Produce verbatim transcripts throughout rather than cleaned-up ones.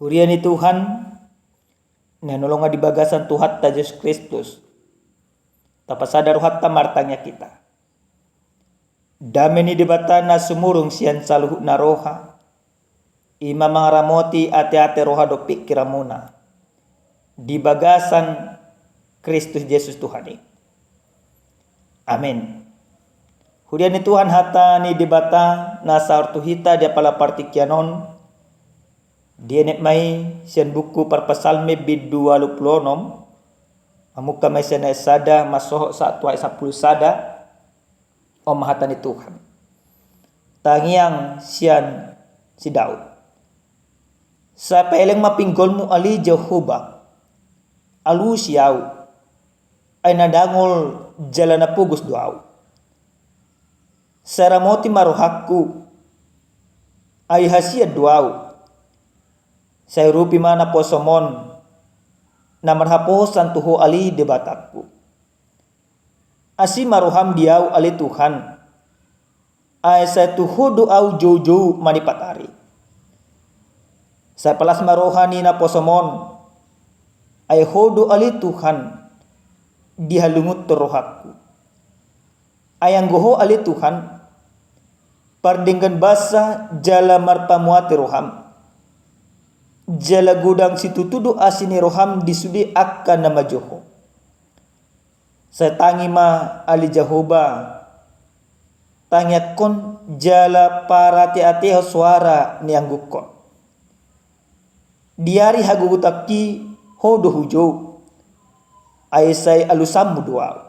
Huria ni Tuhan, na hinaholongan di bagasan Tuhanta Jesus Kristus, tapasada rohanta martangiang hita. Dame ni Debata na sumurung sian saluhutna roha, i ma mangaramoti ateate roha dohot pingkiranmuna di bagasan Kristus Jesus Tuhan i. Amen. Huria ni Tuhan, hata ni Debata na saor tu hita di apala partingkian on, dienet ma i sian buku Parpsalmen bindu ualu pulu onom, mamungka ma i sian ayat sada, mansohot sahat tu ayat sampulu sada. On ma hata ni Tuhan. Tangiang sian si Daud. Sai paeleng ma pinggolmu ale Jahowa, alusi ahu, ai na dangol jala na pogos do ahu. Sai ramoti ma rohangku, ai hasian do ahu. Sai urupi ma naposom on, na marhaposan tu Ho ale Debatangku. Asi ma roham di ahu ale Tuhan, ai sai tu Ho do ahu joujou manipat ari. Sai palas ma roha ni naposom on, ai Ho do ale Tuhan, dihalungunhon rohangku. Ai anggo Ho ale Tuhan, pardenggan basa jala marpamuati roham, jala godang situtu do asi ni roham di sude angka na manjou Ho. Sai tangi ma ale Jahowa, tangiangkon jala parateatehon soara ni anggukon. Di ari hagogotanki Ho do hujou, ai sai alusanmu do ahu.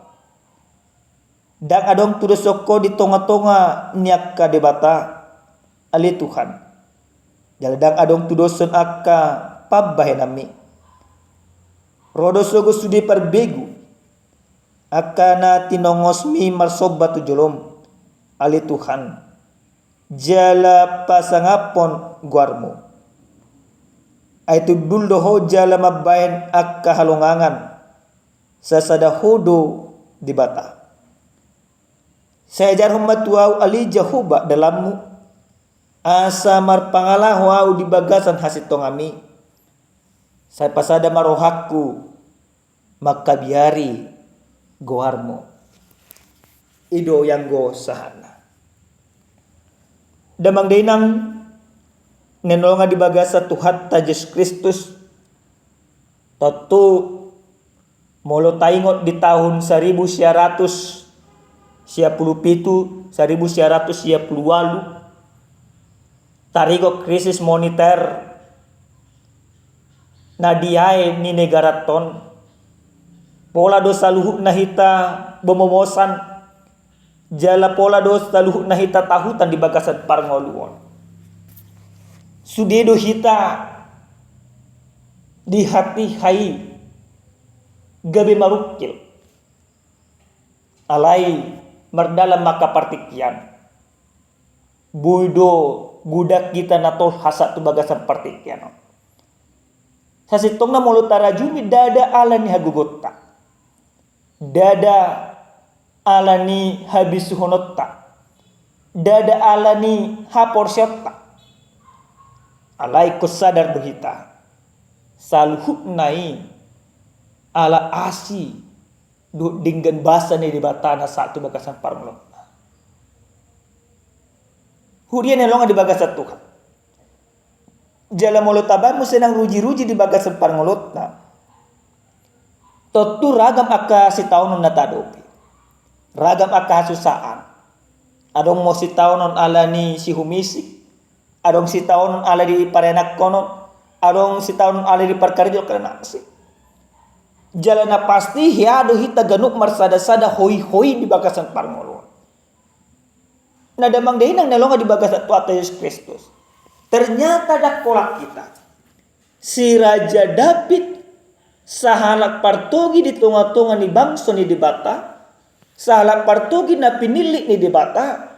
Ndang adong tudoshon Ho di tongatonga ni angka debata, ale Tuhan. Jala ndang adong tudoshon angka pambahenanmi. Ro do sogot sude parbegu, angka na tinongosmi marsomba tu jolom, ale Tuhan, jala pasangaphon goarmu. Ai tumbul do Ho jala mambahen angka halongangan, sasada Ho do Debata. Sai ajarhon ma tu ahu ale Jahowa dalanmu, asa marpangalaho ahu di bagasan hasintonganmi. Sai pasada ma rohangku mangkabiari goarmu. I do ianggo sahatna. Damang dainang na hinaholongan di bagasan Tuhanta Jesus Kristus, tontu molo taingot di tahun saribu sia ratus sia pulu pitu, saribu sia ratus sia pulu ualu, tarigot krisis moneter na diae ni negaranta on, pola do saluhutna hita bomomosan, jala pola do saluhutna hita tahutan di bagasan parngoluon. Sude do hita di hatiha i gabe marungkil. Alai mardalan ma angka partingkian, boi do godang hita na tolhas sahat tu bagasan partingkian on. Sasintongna molo tarajumi, ndada ala ni hagogonta, ndada ala ni habisuhononta, ndada ala ni haporseaonta. Alai ingkon sadar do hita, saluhutna i ala asi dohot denggan basa ni Debata na sahat tu bagasan parngoluonta. Huria na hinaholongan di bagasan Tuhan. Jala molo tabaen muse nang rujiruji di bagasan parngoluonta, tontu ragam angka sitaonon na taadopi, ragam angka hasusaan. Adong ma sitaonon ala ni sihumisik, adong sitaonon ala ni paranakhon, adong sitaonon ala ni parkarejo, angka na asing. Jala na pasti hea do hita ganup marsadasada hoihoi di bagasan parngoluon. Na damang dainang na hinaholongan di bagasan Tuhanta Jesus Kristus, ternyata ndang holan hita. Si Raja Daud, sahalak partogi di tongatonga ni bangso ni Debata, sahalak partogi na pinillit ni Debata,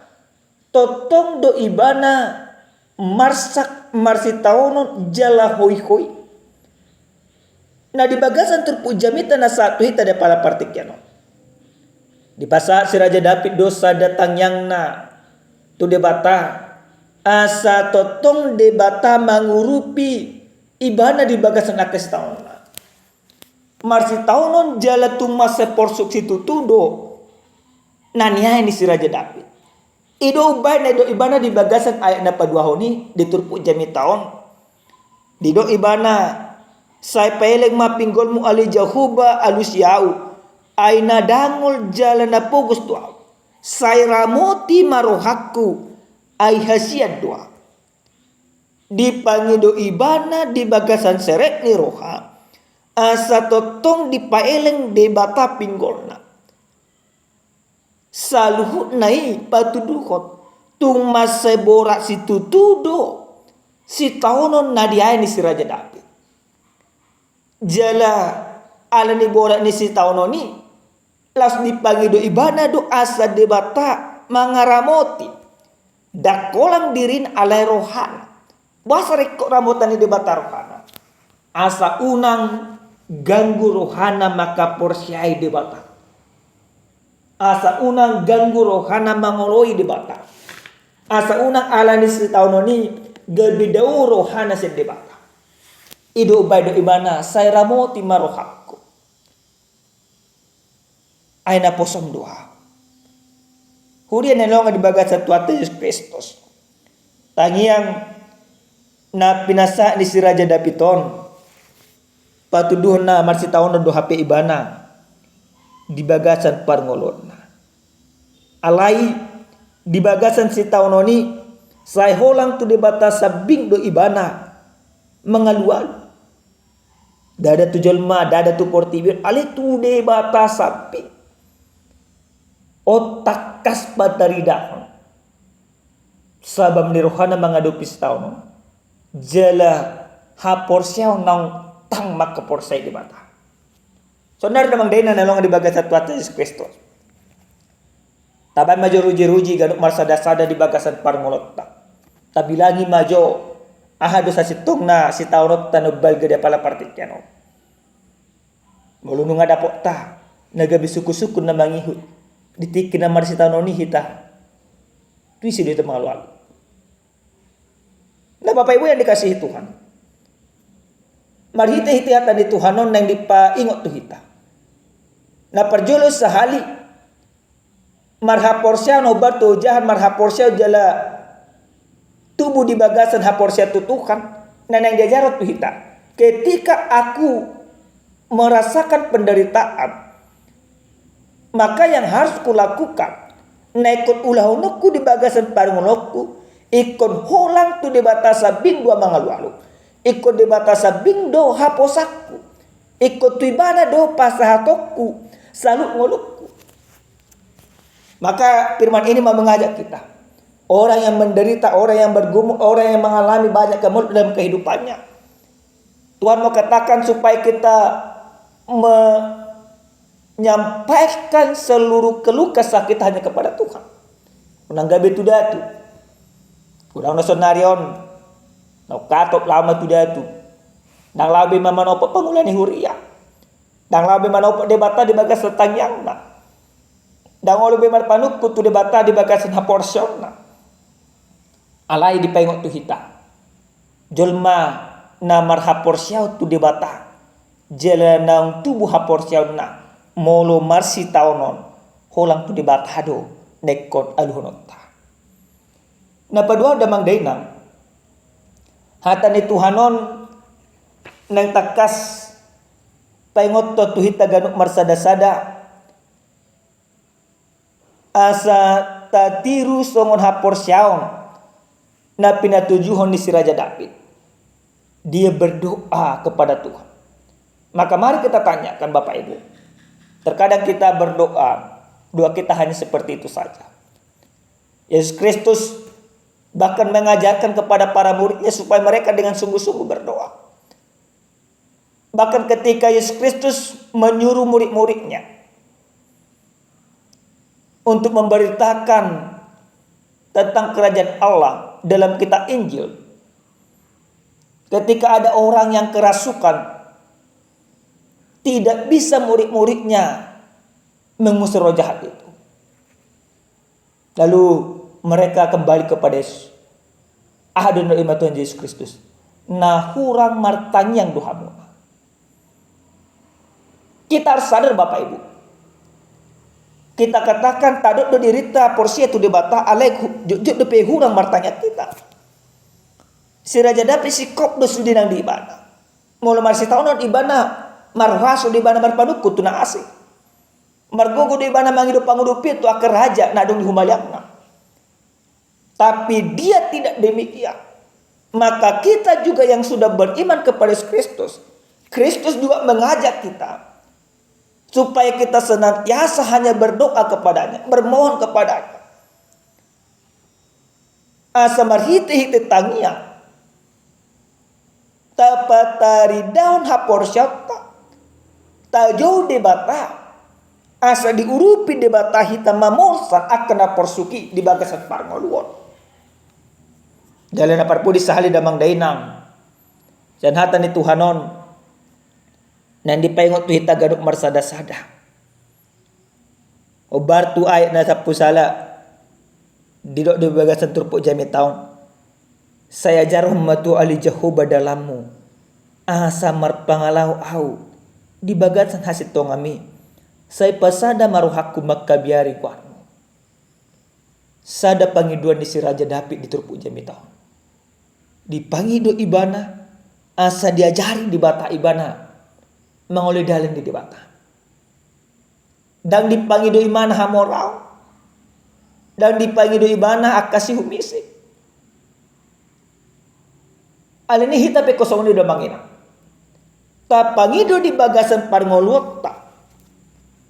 tongtong do ibana marsak marsitaonon jala hoihoi. Na di bagasan turpuk jamita na sahat tu hita di apala partingkian on, dipasahat si Raja Daud do sada tangiangna tu Debata, asa tongtong Debata mangurupi ibana di bagasan angka sitaononna. Marsitaonon jala tung mansai porsuk situtu do na niae ni si Raja Daud. I do umbahen na didok ibana di bagasan ayat na paduahon i di turpuk jamita on. Didok ibana, sai paeleng ma pinggolmu ale Jahowa alusi ahu, ai na dangol jala na pogos do ahu. Sai ramoti ma rohangku, ai hasian do ahu. Dipangido ibana di bagasan serep ni roha, asa tongtong dipaeleng Debata pinggolna. Saluhutna i patuduhon, tung mansai borat situtu do sitaonon na niae ni si Raja Daud. Jala ala ni borat ni sitaonon i, laos dipangido ibana do asa Debata mangaramoti. Ndang holan dirina alai rohana. Boasa ringkot ramotan ni Debata rohana? Asa unang ganggu rohana mangkaporseai Debata. Asa unang ganggu rohana mangoloi Debata. Asa unang ala ni sitaonon i gabe dao rohana sian Debata. I do umbahen didok ibana, sai ramoti ma rohangku. Ai na posom do ahu. Huria na hinaholongan di bagasan Tuhanta Jesus Kristus. Tangiang na pinasahat ni si Raja Daud on, patuduhon na marsitaonon do hape ibana di bagasan parngoluonna. Alai di bagasan sitaonon i, sai holan tu Debata sambing do ibana mangalualu. Ndada tu jolma, ndada tu portibi on, alai tu Debata sambing. On tangkas pataridahon sabam ni rohana mangadopi sitaonon, jala haporseaon naung tang mangkaporseai Debata. Saonari damang dainang na hinaholongan di bagasan Tuhanta Jesus Kristus. Tabaen ma jo rujiruji ganup marsadasada di bagasan parngoluonta. Tabilangi ma jo aha do sasintongna sitaononta na umbalga di apala partingkian on. Molo nunga dapotta na gabe sungkunsungkun na mangihut di tingki na marsitaonon i hita, tu ise do hita mangalualu? Nah, Bapak Ibu yang dikasihi Tuhan, marhitehite hata ni Tuhan on naeng dipaingot tu hita. Na parjolo sahali, marhaporseaon, hombar tu ojahan marhaporseaon jala tubu di bagasan haporseaon tu Tuhan, na naeng diajarhon tu hita. Ketika aku merasakan penderitaan, maka yang harus kulakukan, na ingkon ulahononku di bagasan parngoluonku, ingkon holan tu Debata sambing do ahu mangalualu. Ingkon Debata sambing do haposanku. Ingkon tu Ibana do pasahatonku saluhut ngolungku. Maka firman ini mau mengajak kita. Orang yang menderita, orang yang bergumul, orang yang mengalami banyak kemelut dalam kehidupannya, Tuhan mau katakan supaya kita menyampaikan seluruh keluh kesah kita hanya kepada Tuhan. Unang gabe tu datu. Godang do saonari on, naung hatop laho ma tu datu. Ndang laho be ma manopot pangula ni huria. Ndang laho be manopot Debata di bagasan tangiangna. Ndang olo be marpanungkun tu Debata di bagasan haporseaonna. Alai dipaingot tu hita, jolma na marhaporseaon tu Debata, jala naung tubu haporseaonna, molo marsitaonon, holan tu Debata do na ingkon aluhononta. Na paduahon damang dainang, hata ni Tuhan on naeng tangkas paingothon tu hita ganup marsadasada, asa tatiru songon haporseaon na pinatujuhon ni si Raja Daud. Dia berdoa kepada Tuhan. Maka mari kita tanyakan, Bapak Ibu. Terkadang kita berdoa, doa kita hanya seperti itu saja. Yesus Kristus bahkan mengajarkan kepada para muridnya supaya mereka dengan sungguh-sungguh berdoa. Bahkan ketika Yesus Kristus menyuruh murid-muridnya untuk memberitakan tentang kerajaan Allah dalam kitab Injil, ketika ada orang yang kerasukan, tidak bisa murid-muridnya mengusir roh jahat itu. Lalu mereka kembali kepada Yesus. Aha do na didok Tuhan Yesus Kristus? Na hurang martangiang do hamuna. Kita harus sadar, Bapak Ibu. Kita katakan tadok do dirinta porsea tu Debata, alai hu-, jotjot dope hurang martangiang hita. Si Raja David singkop do sude nang di ibana. Molo marsitaonon ibana, marhuaso do ibana marpanungkun tu na asing. Margogo do ibana mangido pangudopion tu angka raja na adong di humaliangna. Tapi dia tidak demikian. Maka kita juga yang sudah beriman kepada Yesus Kristus, Kristus juga mengajak kita supaya kita senantiasa hanya berdoa kepada-Nya, bermohon kepada-Nya. Asa marhite-hite tangiang, tapataridahon haporseaonta, tajou Debata, asa diurupi Debata hita mamorsan angka na porsuk i di bagasan parngoluon. Jala na parpudi sahali damang dainang, sian hata ni Tuhan on, naeng dipaingot tu hita ganup marsada-sada. Hombar tu ayat na sampulu sada, didok di bagasan turpuk jamita on: Sai ajarhon ma tu ahu ale Jahowa dalanmu, asa marpangalaho ahu di bagasan hasintonganmi, sai pasada ma rohangku mangkabiari goarmu. Sada pangidoan ni si Raja David di turpuk jamita on. Dipangido ibana, asa diajari Debata ibana mangoloi dalan ni Debata. Ndang dipangido ibana hamoraon, ndang dipangido ibana angka sihum misik. Alani i hita pe songon i do, amang inang. Tapangido di bagasan parngoluonta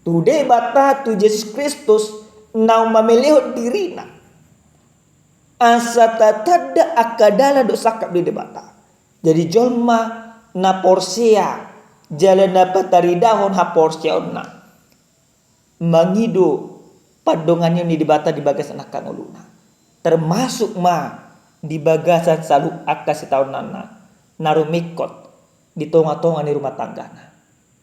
tu Debata, tu Jesus Kristus, naung mamelehon dirina, asa tatanda angka dalan dohot sangkap ni Debata. Jadi jolma na porsea jala na pataridahon haporseaonna mangido pandonganion ni Debata di bagasan angka ngoluna, termasuk ma di bagasan saluhut angka sitaonanna na rumingkot di tonga-tonga ni rumah tanggana.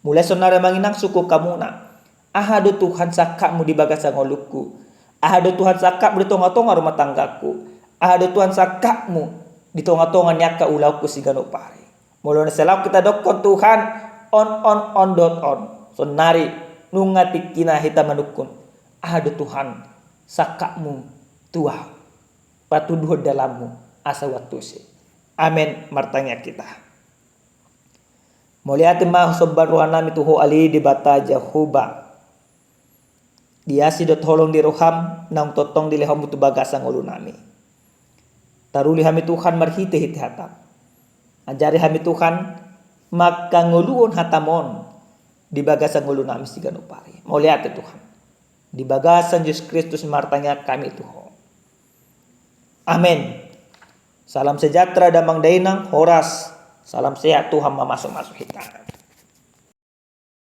Mulai saonari, amang inang, sungkun hamuna: Aha do Tuhan sangkapmu di bagasan ngolungku? Aha do Tuhan sangkapmu di tonga-tonga rumah tanggaku? Aha do Tuhan sangkapmu di tonga-tonga ni angka ulaonku siganup ari? Molo na sai laho hita dokkon Tuhan on, on, on dohot on, saonari nunga tingkina hita manungkun: Aha do Tuhan sangkapmu tu ahu? Patunduhon dalanmu asa huantusi. Amen. Martangiang hita. Mauliate ma husomba rohanami tu Ho ale Debata Jahowa. Di asi dohot holong ni roham naung tongtong dilehonmu tu bagasan ngolunami. Taruli hami Tuhan marhite-hite hatamu. Ajari hami Tuhan mangkangoluhon hatamu on di bagasan ngolunami siganup ari. Mauliate Tuhan. Di bagasan Jesus Kristus martangiang hami tu Ho. Amen. Salam sejahtera damang dainang, horas. Salam sehat, Tuhan mamasu-masu hita.